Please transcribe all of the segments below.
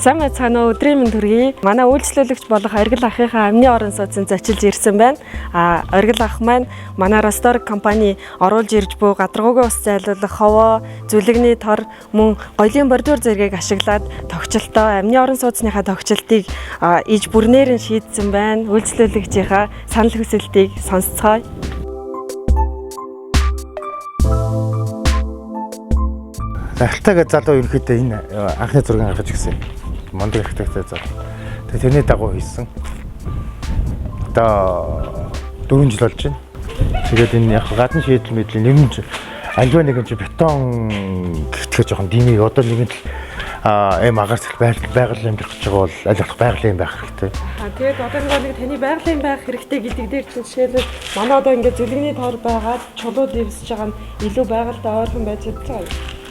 Сайн байцгаана уу, өдрийн мэнд хүргэе. Манай үйлчлүүлэгч болох Оргил ахынхаа амны орон сууцнд зочилж ирсэн байна. Оргил ах маань манай Росторг компани оруулж ирж буй гадаргуугийн ус зайлуулах ховоо, зүлэгний тор мөн гоёлын бордюр зэргийг ашиглаад тогтчлолтоо амны орон сууцныхаа тогтчлолтыг иж бүрнээр нь шийдсэн байна. Үйлчлүүлэгчийнхаа санал хүсэлтийг сонсцгоё. Архитект залуу ерөнхийдөө энэ анхны зургийг гаргаж ирсэн. Мундаг архитектор залуу. Тэгээ тэрний дагуу хийсэн. Одоо 4 жил болж байна. Тэгээд энэ яг гадна шийдэл мэдл нэмж альва нэгэн чи бетон гихтгэж жоохон димиг одоо нэгэн л эм агаар цэл байгаль амьдрах гэж байгаа бол аль болох байгалийн юм байх хэрэгтэй. Тэгээд одоо нэг таны байгалийн байх хэрэгтэй гэдэг дээр чинь жишээлбэл манай одоо ингээд зүлэгний тор байгаад чулуу дэвсэж байгаа нь илүү байгальтай ойрхон байж чадж байгаа юм.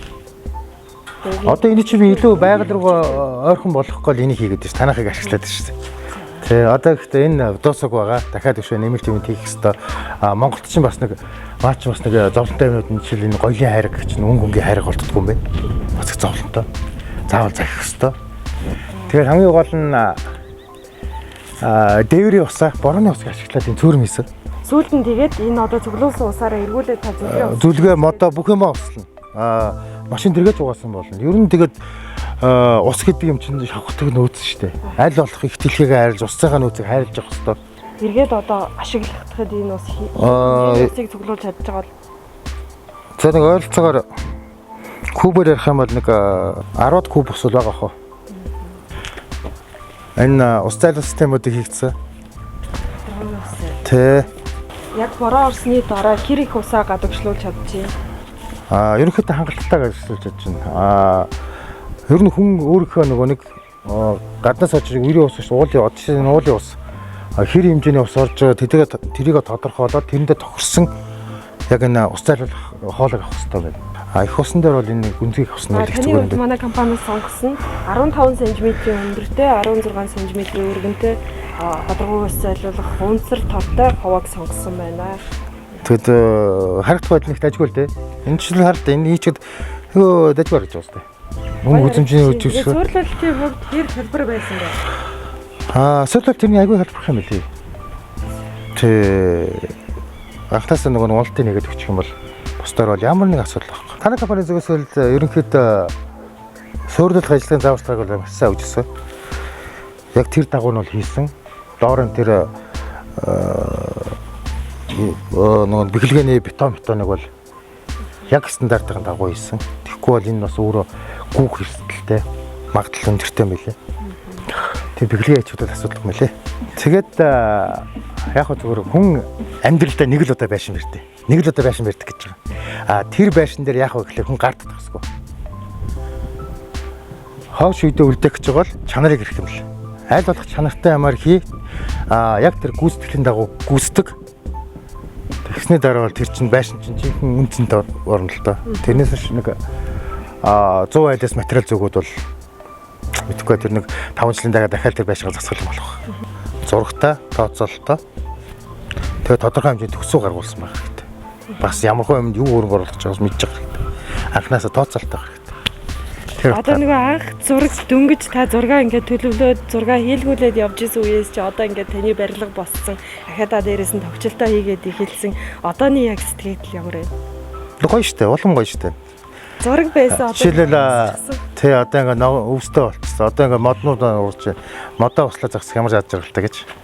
Одоо энэ чинь би илүү байгаль руугаа ойрхон болох гол энийг хийгээд байна ш. Танахыг ашиглаад байна ш. Тэ одоо гэхдээ энэ дуусаг байгаа. Дахиад өшөө нэмэлт юм хийх хэвээр. Монголд чинь бас нэг маа чинь бас нэг зовлонтой юмнууд нь жишээл энэ гоёлын хайраг чинь өнгө өнгийн хайраг болтдгүй юм байна. Бас их зовлонтой. Заавал захих хэвээр. Тэгэхээр хамгийн гол нь дээврийн усаа, борооны усыг ашиглаад энэ цөөрөм хийсэн. Сүүлд нь тэгээд энэ одоо цуглуулсан усаараа эргүүлээд та зүлгээ ус. Зүлгээ модоо бүх юмаа услана. Машин тэргэж угаасан болно. Ер нь тэгээд ус гэдэг юм чинь шавхдаг нөөц шүү дээ. Аль болох их дэлхийгээ хайрлаж, усцынхаа нөөцийг хайрлаж явах хэрэгтэй. Эргээд одоо ашиглахдахад энэ ус усыг цуглуулж чадж байгаа бол За нэг ойролцоогоор кубээр ярих юм бол нэг 10 куб ус бол байгаа хоо. Энэ ус зайлуулах системүүдийг хийгдсэн. Тэ. Яг бороо орсны дараа хэр их усаа гадагшлуулж чадчихъя. Ерөнхийдөө хангалттай ажиллаж чадж байна. Ер нь хүн өөрийнхөө нөгөө нэг гаднаас очиж үерийн ус ш уулын жишээ нь уулын ус хэр хэмжээний ус орж байгаа тэрийг тодорхойлоод тэрэндээ тохирсон яг энэ ус зайлуулах хоолыг авах хэрэгтэй байна. Их усан дээр бол энэ гүнзгий их усны их Таны зүгээр юм хувьд байна. манай компаниас сонгосон 15 см өндөртэй 16 см өргөнтэй гадаргуу ус зайлуулах унцар тортой ховоог сонгосон байна. Тэгэд харагдах байдал нэгт ажгүй л дээ. Энэ жишээл харалт энэ хийчихэд өө дажгүй харагдаж байгаа сте. Мөн үзэмжийн үжигшээ. Цуурлалтын хувьд хэр хэлбэр байсан бэ? Эсвэл тэрний айгүй хэлбэрх юм билий. Тэ анхнаасаа нөгөө нэг уналтын нэгэд өгчих юм бол бусдаар бол ямар нэг асуудал байхгүй. Танай компани зүгээс бол ерөнхийдөө суйрлах ажлын зааварчилгааг бол маш сайн өгчсөн. Яг тэр дагуу нь бол хийсэн. Доор нь тэр нөгөө бэхлэгээний бетоныг бол яг стандартын дагуу хийсэн. Тэгэхгүй бол энэ бас өөрөө гүүх эрсдэлтэй магадлал өндөртэй юм билээ. Тэр бэхлэгээ ячуудад асуудал юм билээ. Тэгээд яг хөө зүгээр хүн амьдралдаа нэг л удаа байшин барьдаг. Нэг л удаа байшин барьдаг гэж байгаа. Тэр байшин дээр яах вэ гэхээр хүн гар татах хэсгүй. Хоош үедээ үлдээх гэж байгаа бол чанарыг эрх юм л. Аль болох чанартай ямар хий. Яг тэр гүйцэтгэлийн дагуу гүйцэтгэг. Тэгсний дараа бол тэр чинь байшин чинь жинхэнэ үн цэнтэй орно л доо. Тэрнээс хойш нэг 100 айлаас материал зөөгөөд бол мэдхгүй тэр нэг 5 жилийн дараа дахиад тэр байшингаа засгал юм болох. Зурагтай, тооцоололтой. Тэгээ тодорхой хэмжээний төсөв гаргуулсан байх хэрэгтэй. Бас ямар хөө юмд юу хөрөнгө оруулах гэж байгаас мэдж байгаа хэрэгтэй. Анхнаасаа тооцоололтой байх хэрэгтэй. Тэр Одоо нөгөө анх зураг дөнгөж та зургаа ингээд төлөвлөөд зургаа хийлгүүлээд явж исэн үеэс чи одоо ингээд таны барилга босцсон. Ахиадаа дээрээс нь товчлолтоо хийгээд эхэлсэн. Одооны яг сэтгэл ямар вэ? Гоё штэ, улам гоё штэ. Зураг байсан одоо Жишээлбэл тий одоо ингээ өвстэй болчихсон. Одоо ингээ моднууд уурч модоо услаа загсах ямар зад жаргалтай гэж.